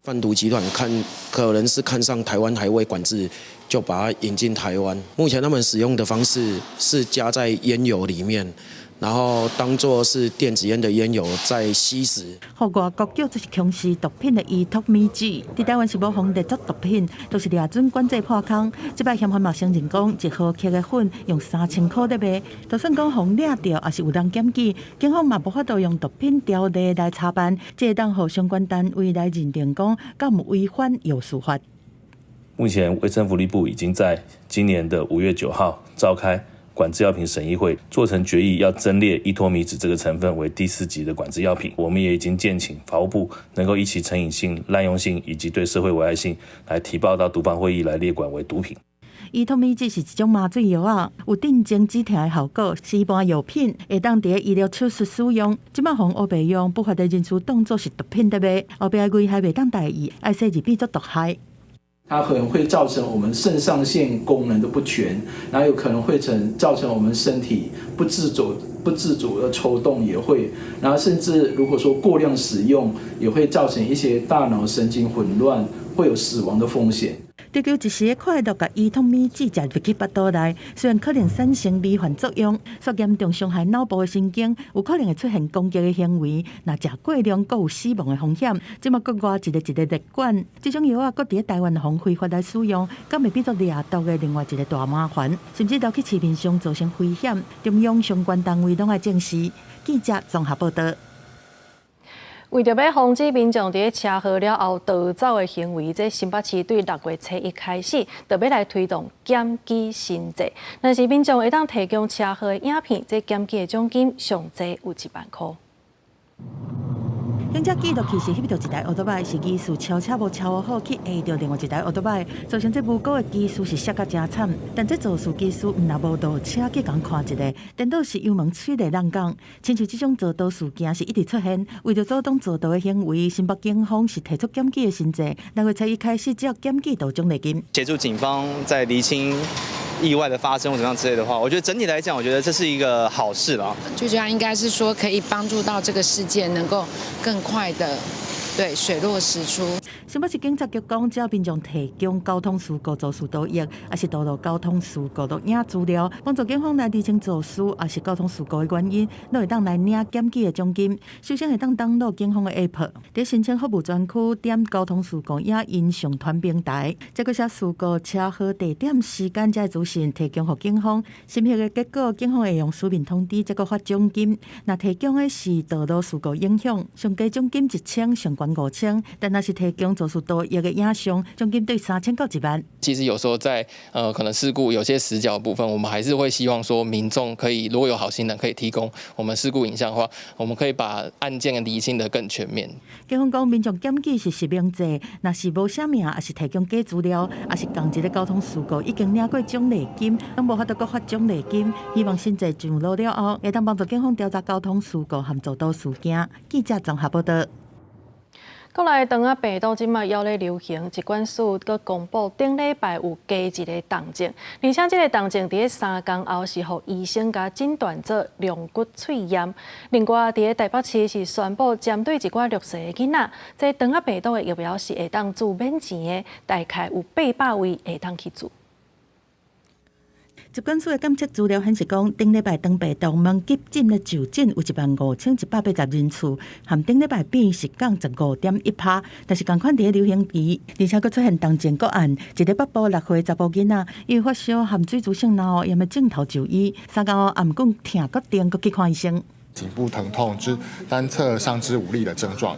販毒集團看可能是看上台灣還未管制，就把它引進台灣。目前他們使用的方式是加在煙油裡面，然後當做是電子菸的菸油在吸食。予外國叫做是強勢毒品的依托咪酯，佇台灣是無予列作毒品，都是掠準管制破空。這擺嫌犯嘛承認講，1毫克的粉用3000塊咧賣，就算講予掠著，抑是有人檢舉，警方嘛無法度用毒品條例來查辦，這會當予相關單位來認定講，敢有違反藥事法。目前衛生福利部已經在今年的5月9號召開管制藥品審議會，做成決議，要增列依托咪酯這個成分為第四級的管制藥品。我們也已經建請法務部能夠依其成癮性、濫用性以及對社會危害性，來提報到毒防會議來列管為毒品。依托咪酯是一種麻醉藥仔，有鎮靜止疼的效果，是一般藥品，會當佇醫療手術使用。這擺予烏白用，不法的人士當作是毒品佇賣，後壁危害袂當大意，愛細膩變做毒害。它可能會造成我們腎上腺功能的不全，然後有可能會造成我們身體不自主的抽動，也會，然後甚至如果說過量使用，也會造成一些大腦神經混亂，會有死亡的風險。追求一時的快樂，共依托咪酯食入去腹肚內，雖然可能產生迷幻作用，卻嚴重傷害腦部的神經，有可能會出現攻擊的行為。若食過量，閣有死亡的風險。這馬國外一个一个列管，這種藥仔閣佇咧台灣予非法來使用，敢會變做掠毒的另外一個大麻煩，甚至流去市面上造成危險。中央相關單位攏愛正視。記者綜合報導。為著欲防止民眾佇咧車禍了後逃走的行為，這新北市對6月初一開始，就欲來推動檢舉新制。若是民眾會當提供車禍的影片，這檢舉的獎金上濟有1萬箍。行車記錄器是翕著一台歐多擺，是疑似超車無超好去壓著另外一台歐多擺，造成這無辜的機師是摔甲誠慘。但這肇事機師毋但無落車去共看一下，顛倒是油門催淚浪講，親像這種肇逃事件是一直出現。為著阻擋肇逃的行為，新北警方是提出檢舉的新制。6月初一開始，只要檢舉就獎勵金，協助警方在釐清意外的發生或怎麼樣之類的話，我覺得整體來講，我覺得這是一個好事啦。最主要應該是說可以幫助到這個事件能夠更快的對水落石出。新北市警察局講，只要民眾提供交通事故肇事逃逸，抑是道路交通事故錄影資料，幫助警方來釐清肇事，抑是交通事故的原因，攏會當來領檢舉的獎金。首先會當登錄警方的 App，佇申請服務專區點交通事故影音上傳平台，這閣寫事故車禍地點、時間這資訊提供予警方。審核的結果，警方會用書面通知，這閣發獎金。若提供的是道路事故影像，上低獎金1000，上懸5000。但若是提供肇事逃逸的影像，獎金對3000到1萬。其實有時候在可能事故有些死角的部分，我們還是會希望說民眾可以如果有好心人可以提供我們事故影像的話，我們可以把案件釐清得更全面。警方講，民眾檢舉是實名制，若是無寫名，抑是提供假資料，抑是仝一个交通事故已經領過獎勵金，攏無法度閣發獎勵金。希望新制上路了後，會當幫助警方調查交通事故和肇逃事件。記者綜合報導。國內腸仔病毒這馬猶咧流行，疾管署閣公布頂禮拜有加一个重症，而且這个重症佇咧3工後是予醫生共診斷做龍骨喙炎。另外，佇咧台北市是宣布針對一寡弱勢的囡仔，這腸仔病毒的疫苗是會當注免錢的，大概有800位會當去注。疾管署的檢測資料顯示，講頂禮拜腸病毒門急診的就診有15,180人次，和頂禮拜比是降15.1%。但是仝款佇咧流行期，而且閣出現重症個案，一个北部6歲查埔囡仔，伊發燒含水煮性腦炎的症頭就醫，3工後毋過疼閣定閣去看醫生。頸部疼痛、肢單側上肢無力的症狀，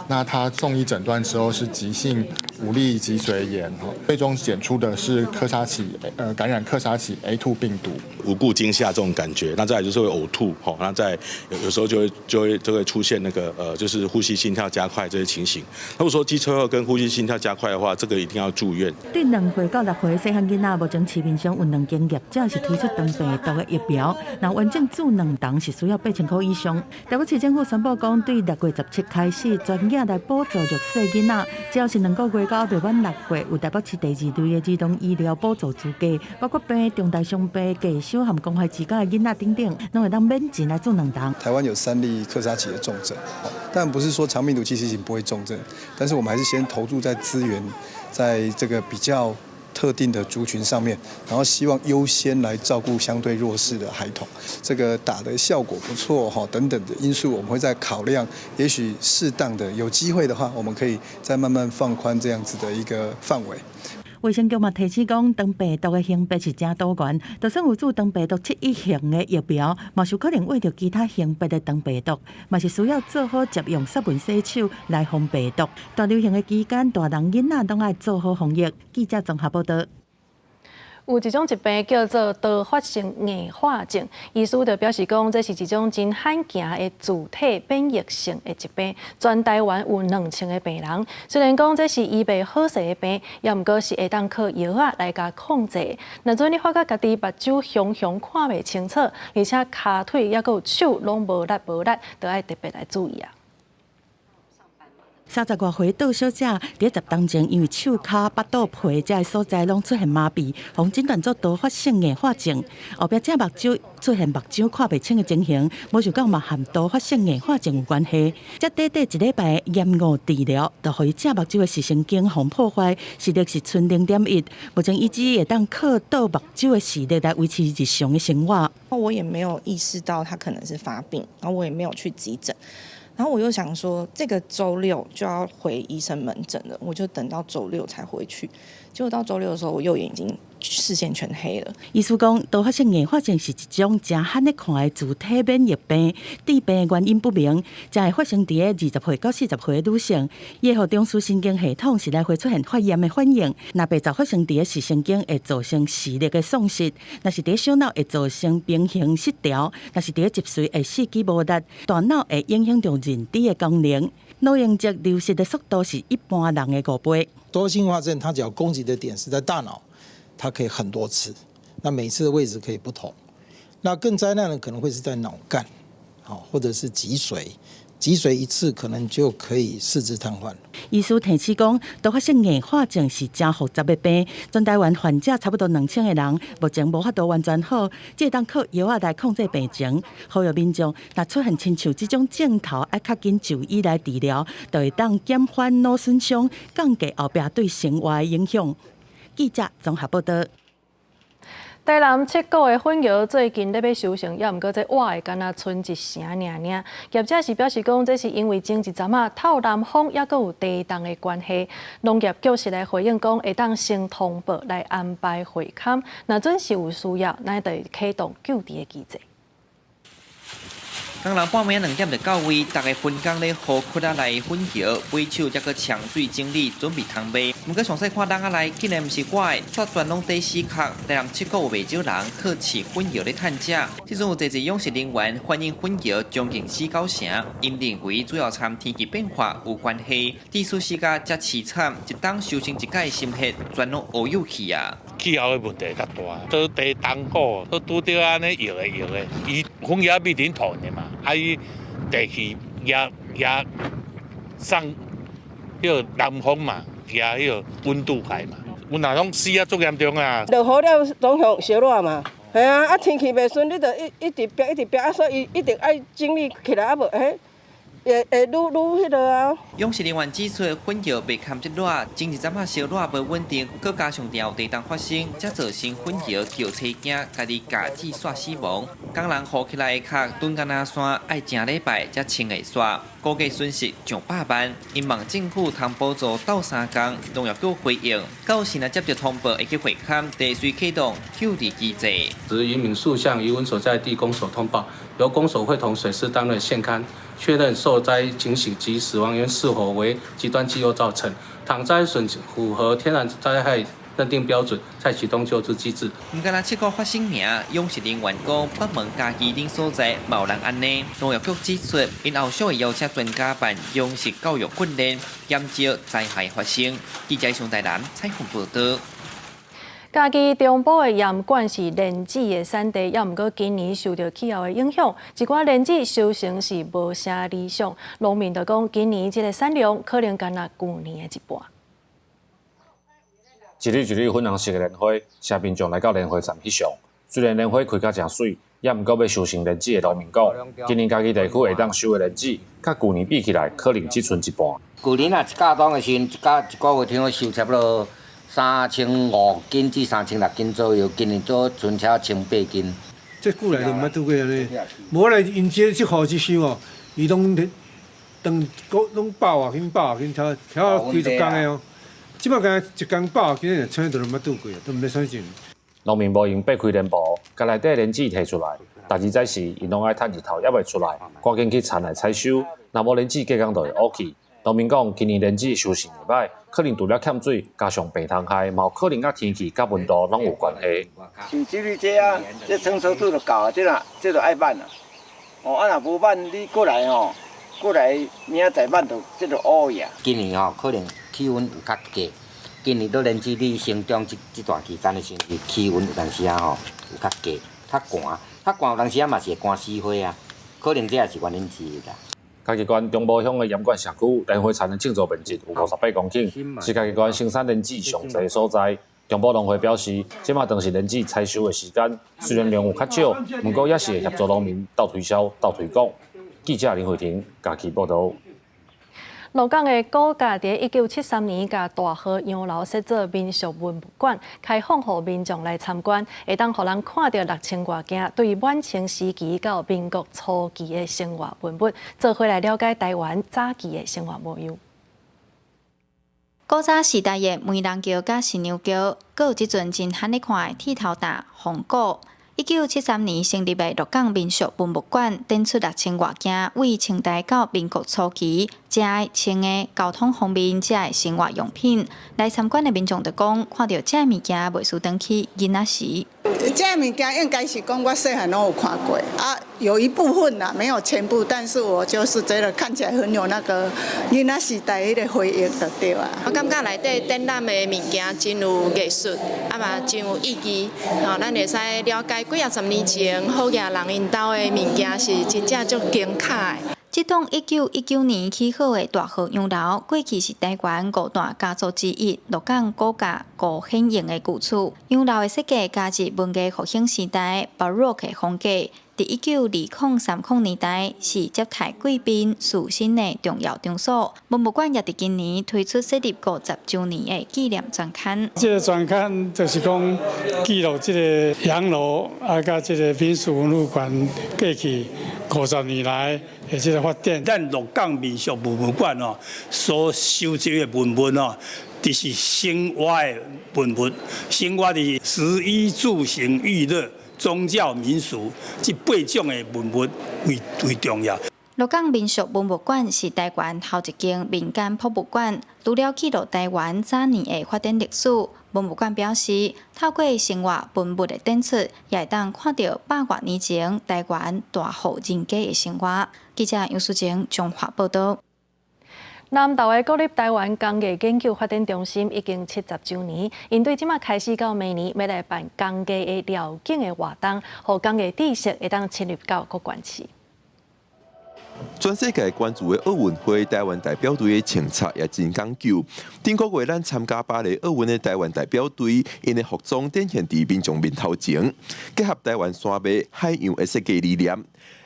那他送醫診斷之後是急性無力脊髓炎，最終檢出的是克沙奇，感染克沙奇 A2 病毒，無故驚嚇這種感覺，那再來就是會嘔吐，吼，那再有時候就會出現那個就是呼吸心跳加快這些情形。如果說機車禍跟呼吸心跳加快的話，這個一定要住院。對2歲到6歲細漢囡仔，目前市面上有兩間業者是推出腸病毒的疫苗，若完整注兩針是需要8000箍以上。台北市政府宣布講，對6月17開始，全額來補助弱勢囡仔，只要是2個月到未滿6歲，有台北市第二類的兒童醫療補助資格，包括病重大傷病、繼小和關懷之家的囡仔等等，攏會當免錢來注兩針。台灣有3例克沙奇的重症，但不是說腸病毒其實已經不會重症，但是我們還是先投注在資源，在這個比較特定的族群上面，然後希望優先來照顧相對弱勢的孩童。這個打的效果不錯哈，等等的因素，我們會再考量。也許適當的有機會的話，我們可以再慢慢放寬這樣子的一個範圍。衛生局嘛提醒講，腸病毒的型別是誠多元，就算有注腸病毒71型的疫苗，嘛是有可能秽著其他型別的腸病毒，嘛是需要做好接用殺菌洗手來防病毒。大流行的期間，大人囡仔攏愛做好防疫。記者綜合報導。有一種疾病叫做多發性硬化症，醫師就表示講，這是一種真罕見的自體免疫性的疾病。全台灣有2000个病人。雖然講這是醫袂好勢的病，也毋過是會當靠藥仔來共控制。若陣你發覺家己目睭紅紅看袂清楚，而且跤腿抑閣有手攏無力無力，就愛特別來注意啊。30外歲杜小姐佇10冬前因為手跤、腹肚、皮這个所在攏出現麻痺，予診斷做多發性硬化症。後壁隻目睭出現目睭看袂清的情形，無想到嘛和多發性硬化症有關係。這短短一禮拜延誤治療，就予伊隻目睭的視神經予破壞，視力是賰0.1。目前伊只會當靠倒目睭的視力來維持日常的生活。我也沒有意識到他可能是發病，然後我也沒有去急診。然後我又想說，這個週六就要回醫生門診了，我就等到週六才回去。結果到週六的時候，我右眼已經視線全黑了。醫師講，多發性硬化症是一種誠罕咧看的自體免疫病，致病原因不明，才會發生佇20歲到40歲的女性。伊會予中樞神經系統是來會出現發炎的反應，若白驟發生佇視神經會造成視力的喪失，若是佇小腦會造成平衡失調，若是佇脊髓會四肢無力，大腦會影響著認知的功能。腦溶液流失的速度是一般人的5倍。多發性硬化症，它只要攻擊的點是在大腦，它可以很多次，那每次的位置可以不同。那更災難的可能會是在腦幹，好，或者是脊髓，脊髓一次可能就可以四肢癱瘓。醫師提醒講，多發性硬化症是誠複雜的病，全台灣患者差不多2000個人，目前無法度完全好，只會當靠藥仔來控制病情。呼籲民眾，若出現親像這種症頭，愛較緊就醫來治療，就會當減緩腦損傷，降低後壁對生活的影響。記者綜合報道。台南七股的粉蕯最近咧欲收成，猶毋過這活的敢若賰一成爾爾。業者是表示講，這是因為前一陣仔透南風，猶閣有地凍的關係。農業局是來回應講，會當先通報來安排會勘，若準是有需要，咱就會啟動救治的機制。工人半暝2點就到位，逐家分工咧予窟仔內粉蕯，買手才閣搶水整理，準備通賣。毋過詳細看籠仔內，竟然毋是活的，煞全攏底死殼。台南七股有袂少人靠飼粉蕯咧趁食。這陣有濟濟養殖人員反映粉蕯將近死九成，𪜶認為主要參天氣變化有關係。致使死甲遮悽慘，一冬收成一擺心血全攏烏有去啊！氣候的問題較大，都地凍好，都拄著按呢搖的搖的，伊粉蕯變成土的嘛，啊伊地氣壓壓送彼個南風嘛，壓彼個溫度來嘛，阮若攏死啊足嚴重啊！落雨了總向燒熱嘛，係啊，啊天氣袂順，你就一直逼一直逼，啊所以一定愛整理起來，啊無彼會會愈愈彼落啊。養殖人員指出，粉蕯袂堪這熱，前一陣仔燒熱無穩定，閣加上定有地凍發生，才造成粉蕯叫青驚，家己咬舌煞死亡。工人予起來的殼，囤干那山愛成禮拜才清會煞，估計損失上百萬。𪜶望政府通補助鬥相共，農業局回應，到時若接著通報會去會勘，地隨啟動救治機制。漁民速向漁塭所在地公所通報，由公所會同水師單位現勘，確認受災情形及死亡原因是否為極端氣候造成。倘災損符合天然災害認定標準，再啟動救助機制。毋干焦七股發生爾，養殖人員講北門嘉義等所在嘛有人按呢。農業局指出，𪜶後續會邀請專家辦養殖教育訓練，減少災害發生。記者上台南採訪報道。嘉義中部的鹽罐是蓮子的產地，猶毋過今年受著氣候的影響，一寡蓮子收成是無啥理想。農民就講，今年這个產量可能干焦舊年的一半。一縷一縷粉紅色的蓮花，請民眾來到蓮花站翕相。雖然蓮花開甲誠媠，猶毋過欲收成蓮子的農民講，今年嘉義地區會當收的蓮子，佮舊年比起來，可能只賰一半。舊年啊，一甲當的時陣，一個月聽講收差不多3500斤至3600斤左右，今年都賰超1800斤。這久來都毋捌拄過按呢，無來𪜶這雨這收哦，伊攏當攏百外斤、百外斤，超超幾十工的哦。這擺敢一工百外斤的車都毋捌拄過，都毋免相信。農民無閒擘開蓮蓬，共內底蓮子提出來。逐日早時，𪜶攏愛趁日頭猶未出來，趕緊去田內採收。若無蓮子，隔工就會烏去。農民講，今年蓮子收成袂䆀，可能除了欠水，加上病蟲害，嘛有可能佮天氣佮溫度攏有關係。像這類這啊，這成熟度就夠啊，這啦，這就愛挽啊。哦，啊若無挽，你過來吼，過來明仔載挽就這就烏去啊。今年吼可能氣溫有較低，今年都蓮子你生長這段期間的時陣，氣溫有當時仔吼有較低，較寒，較寒有當時仔嘛是會寒死花啊，可能這也是原因之一啦。嘉义县中部乡的盐管社区莲花田的种植面积有58公顷，是嘉义县生产莲子上济所在。中部农会表示，这马当是莲子采收的时间，虽然量有较少，毋过也是会协助农民斗推销、斗推广。记者林慧婷嘉义报道。鹿港的古甲伫1973年，共大和洋楼设做民俗文物馆，开放予民众来参观，会当予人看著6000外件对满清时期到民國初期的生活文物，做伙來了解台灣早期的生活模樣。古早時代的媒人轎佮新娘轎，閣有這陣真罕咧看的剃頭擔、風鼓。1973年成立的鹿港民俗文物館，展出6000外件對清代到民國初期食的、穿的、交通方面這的生活用品。來參觀的民眾就講，看著這物件袂輸轉去囡仔時。這物件應該是講我細漢攏有看過啊，有一部分啦，沒有全部，但是我就是覺得看起來很有那個囡仔時代彼個回憶就對啊。我感覺內底展覽的物件真有藝術，啊嘛真有意義，吼，咱會使了解幾仔十年前好額人𪜶兜的物件是真正足精巧的。這棟1919年起好的大和洋樓，過去是台灣五大家族之一鹿港古家辜顯榮的舊厝。洋樓的設計加入文藝復興時代巴洛克風格，佇1920、30年代是接待貴賓、士紳的重要場所。文物館也佇今年推出設立50週年的紀念專刊。這個專刊就是講記錄這個洋樓啊，佮這個民俗文物館過去50年來的這個發展。咱鹿港民俗文物館哦，所收集的文物哦，就是生活的文物，生活的食衣住行娛樂、宗教民俗這八種的文物為為重要。鹿港民俗文物館是台灣頭一間民間博物館，除了記錄台灣早年的發展歷史，文物館表示，透過生活文物的展出，也會當看著百外年前台灣大戶人家的生活。記者楊淑貞彰化報道。南投的國立臺灣工藝研究發展中心已經70週年，𪜶對這馬開始到明年欲來辦工藝的寮境的活動，予工藝知識會當深入到各縣市。全世界關注的奧運會，台灣代表隊的穿插也真講究。頂個月咱參加巴黎奧運的台灣代表隊，𪜶的服裝展現佇民眾面頭前，結合台灣山脈海洋的設計理念。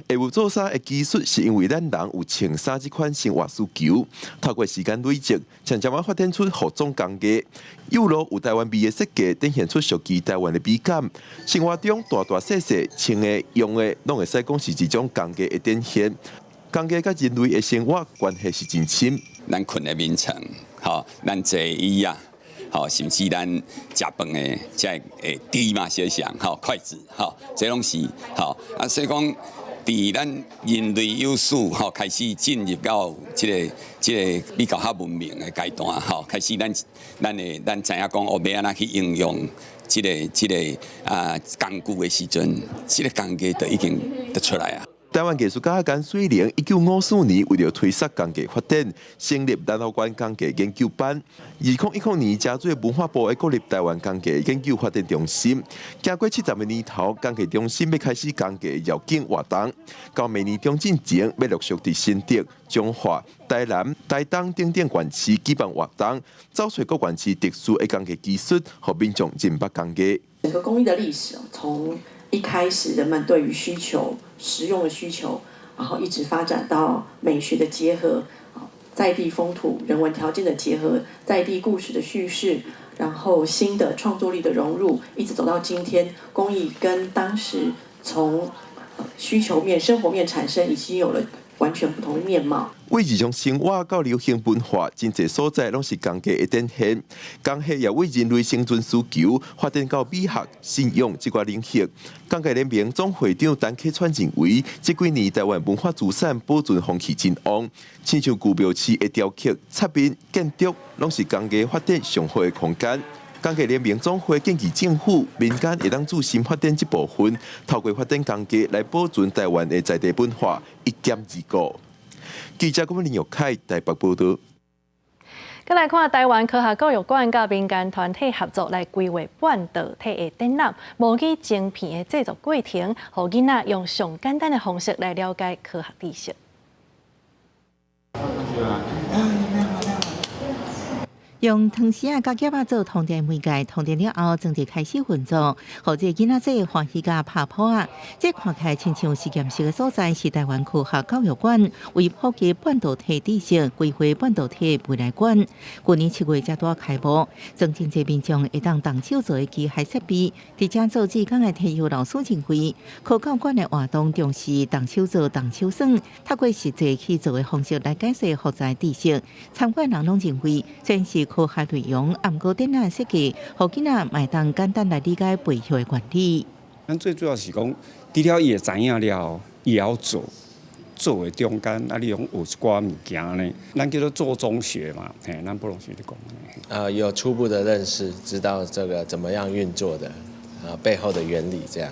會有做衫的技術，是因為咱人有穿衫這款生活需求。透過時間累積，漸漸仔發展出服裝工藝。猶如有台灣味的設計，展現出屬於台灣的美感。生活中大大細細穿的、用的，攏會使講是一種工藝的展現。工藝佮人類的生活關係是真深。咱睏的眠床，吼，咱坐椅仔，吼，甚至咱食飯的這个箸嘛，小相，吼，筷子，吼，這攏是，吼，啊，所以講，佇咱人類有史吼開始進入到這個比較較文明的階段，吼，開始咱知影講哦，欲按怎去應用這個工具的時陣，這個工藝就已經就出來啊。台灣藝術家甘水玲1954年為著推捒工藝發展，成立南投縣工藝研究班。2010年，加做文化部的國立台灣工藝研究發展中心。經過70個年頭，工藝中心欲開始工藝繞境活動。到明年中進前，欲陸續佇新竹、彰化、台南、台東等等縣市舉辦活動，走揣各縣市特殊的工藝技術，予民眾認捌工藝。整個工藝的歷史，從一開始人們對於需求、實用的需求，然後一直發展到美學的結合，在地風土、人文條件的結合，在地故事的敘事，然後新的創作力的融入，一直走到今天，工藝跟當時從需求面、生活面產生，已經有了完全不同的面貌。對日常生活到流行文化，真濟所在攏是工藝的展現。工藝也為人類生存需求發展到美學、信仰這寡領域。工藝聯盟總會長陳啟川認為，這幾年台灣文化資產保存風氣真旺，親像舊廟市的雕刻、插面、建築，攏是工藝發展上好的空間。工藝聯盟總會建議政府、民間會當注心發展這部分，透過發展工藝來保存台灣的在地文化，一兼二顧。記者郭林玉凱台北報道。閣來看臺灣科學教育館佮民間團體合作來規劃半導體的展覽，模擬晶片的製作過程，予囡仔用上簡單的方式來了解科學知識。用湯匙仔佮夾仔做通電媒介，通電了後，裝置開始運作，予這個囡仔仔歡喜共拍噗仔。這看起來親像實驗室的所在，是臺灣科學教育館為普及半導體知識，規劃半導體未來館。去年7月才拄開幕，裝真濟民眾會當動手做的機械設備，佇遮做志工的退休老師認為，科教館的活動重視動手做、動手耍，透過實際去做的方式來解釋複雜知識。參觀人攏認為，雖然是科學內容，毋過展覽設計，予囡仔會當簡單來理解背後的原理。咱最主要是講，除了伊會知影了後，伊會曉做，做的中間啊，你講學一寡物件呢，咱叫做做中學嘛，嘿，咱不攏是咧講。有初步的認識，知道這個怎麼樣運作的，啊，背後的原理這樣，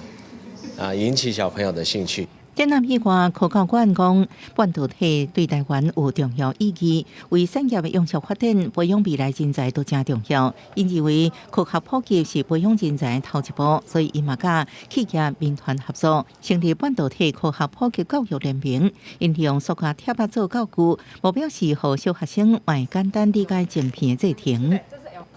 啊，引起小朋友的興趣。展覽以外，科教館講，半導體對臺灣有重要意義，為產業的永續發展，培養未來人才都誠重要。𪜶認為科學普及是培養人才頭一步，所以𪜶嘛佮企業民團合作，成立半導體科學普及教育聯盟，𪜶利用塑膠貼仔做教具，目標是予小學生會簡單理解晶片的製程。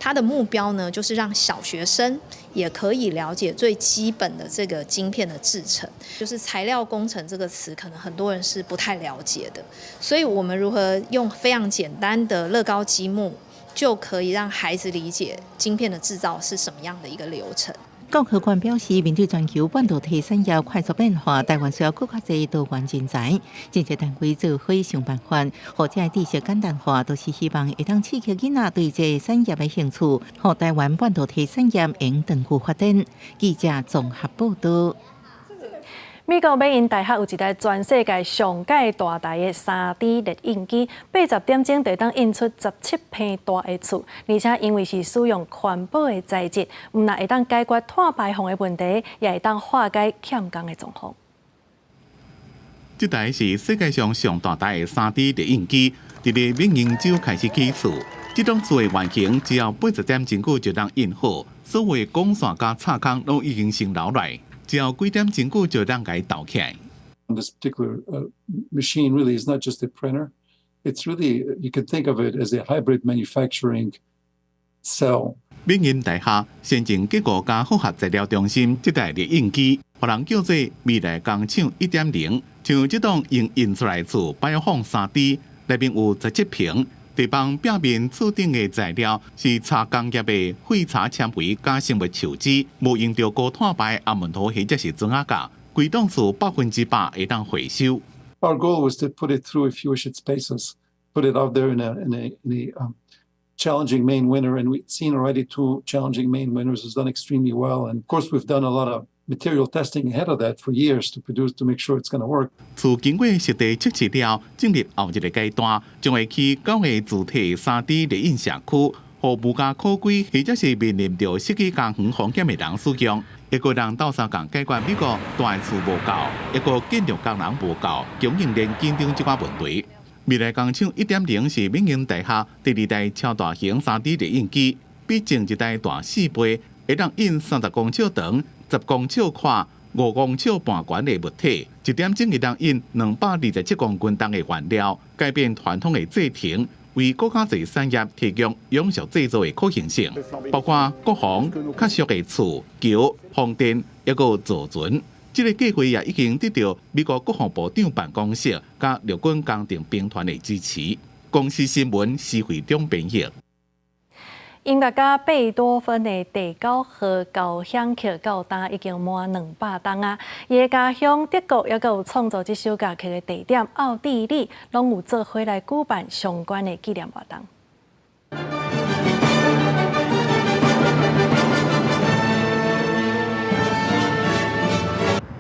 他的目標呢，就是讓小學生也可以了解最基本的這個晶片的製程。就是材料工程這個詞，可能很多人是不太了解的。所以，我們如何用非常簡單的樂高積木，就可以讓孩子理解晶片的製造是什麼樣的一個流程。高科館表示，面對全球半導體產業快速變化，臺灣需要閣較濟多元人才，真濟單位做伙想辦法，予這知識簡單化，都是希望會當刺激囡仔對這個產業的興趣，予臺灣半導體產業會長久發展。記者綜合報道。美國緬因大學有一台全世界上蓋大台的3D 列印機，80點鐘就會當印出17坪大的厝，而且因為是使用環保的材質，毋但會當解決碳排放的問題，也會當化解欠工的狀況。這台是世界上上大台的3D 列印機，佇咧緬因州開始起厝。這棟厝的原型只要80點鐘久就當印好，所有光線佮插孔攏已經先留來。只要幾點鐘久就當共伊鬥起來。 This particular machine really is not just a printer. It's really, you could think of it as a hybrid manufacturing cell. 緬因大學先進結構佮複合材料中心這台列印機，予人叫做未來工廠1.0。像這棟用印出來厝擺放3D，內面有17坪，地板表面厝頂的材料是茶工業的廢茶纖維佮生物樹脂，無用著高碳排紅毛土或者是磚仔膠，規棟厝100%會當回收。 Our goal was to put it through, if you wish, its paces, put it out there in a challenging Maine winter, and we've seen already two challenging Maine winters has done extremely well. And of course, we've done a lot of material testing ahead of that for years to produce to make sure it's going to work. 厝經過實地測試了，進入後一個階段，將會去九個主體3D 列印社區，予無家可歸或者是面臨著失去家園風險的人使用。一個人鬥相共解決美國大厝無夠，一個建築工人無夠，供應鏈緊張這寡問題。未來工廠1.0是緬因大學第二代超大型3D 列印機，比前一代大4倍，會當印30公尺長、10公尺寬、5公尺半懸的物體，一點鐘會當印227公斤重的原料，改變傳統的製程，為閣較濟產業提供永續製造的可行性，包括國防、較俗的厝、橋、風電，抑閣造船。這個計劃也已經得到美國國防部長辦公室佮陸軍工程兵團的支持。公視新聞施惠中編譯。音樂家貝多芬的第九號交響曲到今已經滿200冬啊！伊的家鄉德國，抑閣有創作這首樂曲的地點奧地利，攏有做伙來舉辦相關的紀念活動。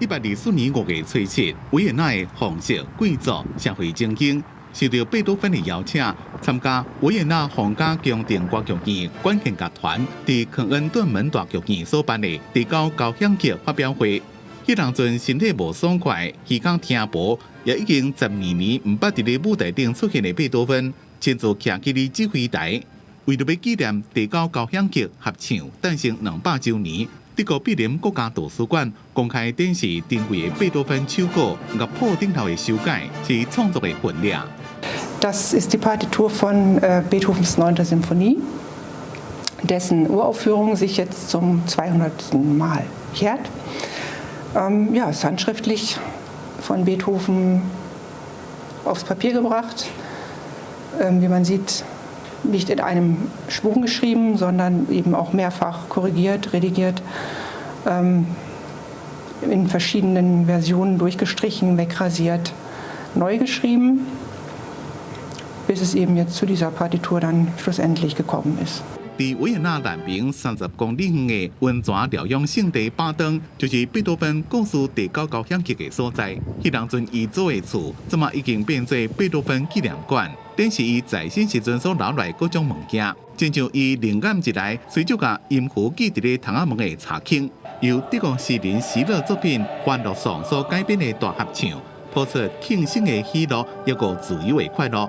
124年5月初7，維也納的皇室貴族社會精英受到貝多芬的邀請，參加維也納皇家宮廷歌劇院管弦樂團佇肯恩頓門大劇院所辦的第九交響曲發表會。彼當陣身體無爽快，耳孔聽無，也已經12年毋捌佇咧舞台頂出現的貝多芬，親自徛起咧指揮台，為著欲紀念第九交響曲合唱誕生200週年。德國柏林國家圖書館公開展示珍貴的貝多芬手稿樂譜頂頭的修改，是創作的分量。Das ist die Partitur von Beethovens 9. Symphonie, dessen Uraufführung sich jetzt zum 200. Mal jährt. Ja, ist handschriftlich von Beethoven aufs Papier gebracht. Wie man sieht, nicht in einem Schwung geschrieben, sondern eben auch mehrfach korrigiert, redigiert, in verschiedenen Versionen durchgestrichen, wegrasiert, neu geschrieben, bis es eben jetzt zu dieser Partitur dann schlussendlich gekommen ist. 佇維也納南邊30公里遠的溫泉療養勝地巴登，就是貝多芬故事第九交響曲的所在。彼當陣伊租的厝，這馬已經變做貝多芬紀念館。展示伊在生時陣所留落來各種物件，親像伊靈感一來，隨就共音符記佇咧窗仔門的插孔。由德國詩人席勒作品《歡樂頌》所改編的大合唱，譜出慶生的喜樂，抑閣自由的快樂。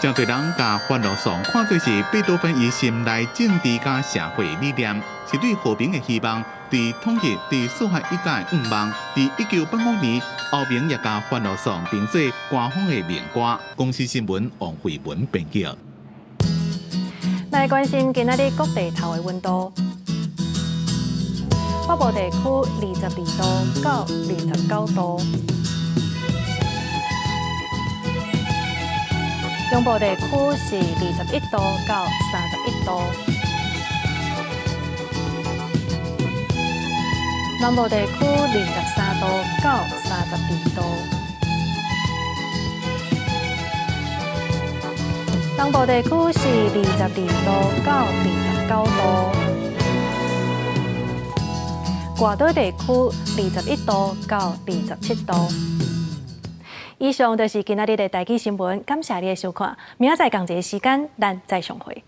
誠濟人共《歡樂頌》看做是貝多芬伊心內政治佮社會理念，是對和平的希望，對統一、對司法一家的願望。佇1985年，歐盟也共《歡樂頌》定做官方的民歌。公視新聞王慧文編輯。來關心今仔日各地頭的溫度，北部地區22度到29度。中部地區是21度到31度，南部地區23度到32度，東部地區是22度到29度，外島地區21度到27度。以上就是今仔日的台記新聞，感謝你的收看。明仔載仝一个時間，咱再相會。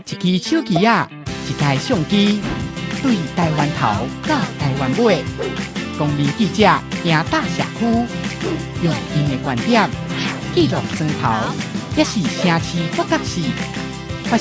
一支手機仔，一台相機，對台灣頭到台灣尾，公民記者行踏社區，用𪜶的觀點記錄磚頭，抑是城市獨角戲。